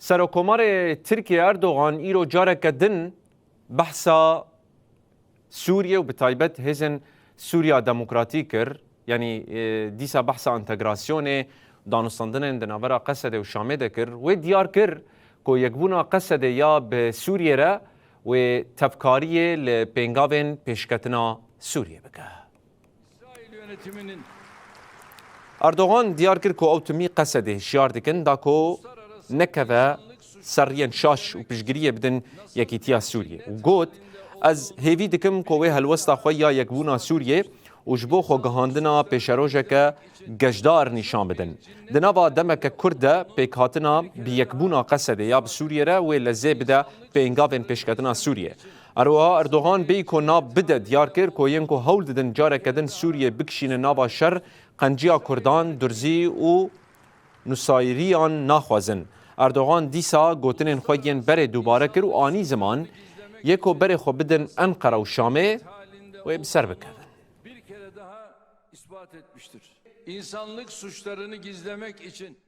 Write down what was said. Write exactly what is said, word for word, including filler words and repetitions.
Serokomarê Tirkiyê Erdogan îro careke din behsa Sûriyê û bi taybet hêzên Sûriya Demokratî kir, yanî, e, dîsa behsa entegrasyonê, danûstandinên di navbera Qesedê û Şamê de kir. Wê diyar kir ku yekbûna Qesedê ya bi Sûriyê re wê tevkariyê li pêngavên pêşketina Sûriyê bike. İsrail yönetiminin Erdogan diyar kir ku ew timî Qesedê hişyar dikin da ku nekeve ser riyên şaş û piştgiriyê bidin Yekîtiya Sûriyê û got, ez hêvî dikim ku wê helwesta xwe ya yekbûna Sûriyê û ji bo xwegihandina pêşerojeke geşdar nîşan bidin. Di nava demeke kurt de pêkhatina bi yekbûna Qesedê ya bi Sûriyê re wê lezê bide pêngavên pêşketina Sûriyê. Her wiha Erdogan bêyî ku nav bide diyar kir ku yên ku hewl didin careke din Sûriyê bikişînin nava şer, qenciya Kurdan, durzî û nûsayîriyan naxwazin. Erdogan dîsa gotinên xwe yên berê dubare kir û anî ziman, yê ku berê xwe bidin Enqere û Şamê, wê bi ser bikevin. Bir kere daha ispat etmiştir. İnsanlık suçlarını gizlemek için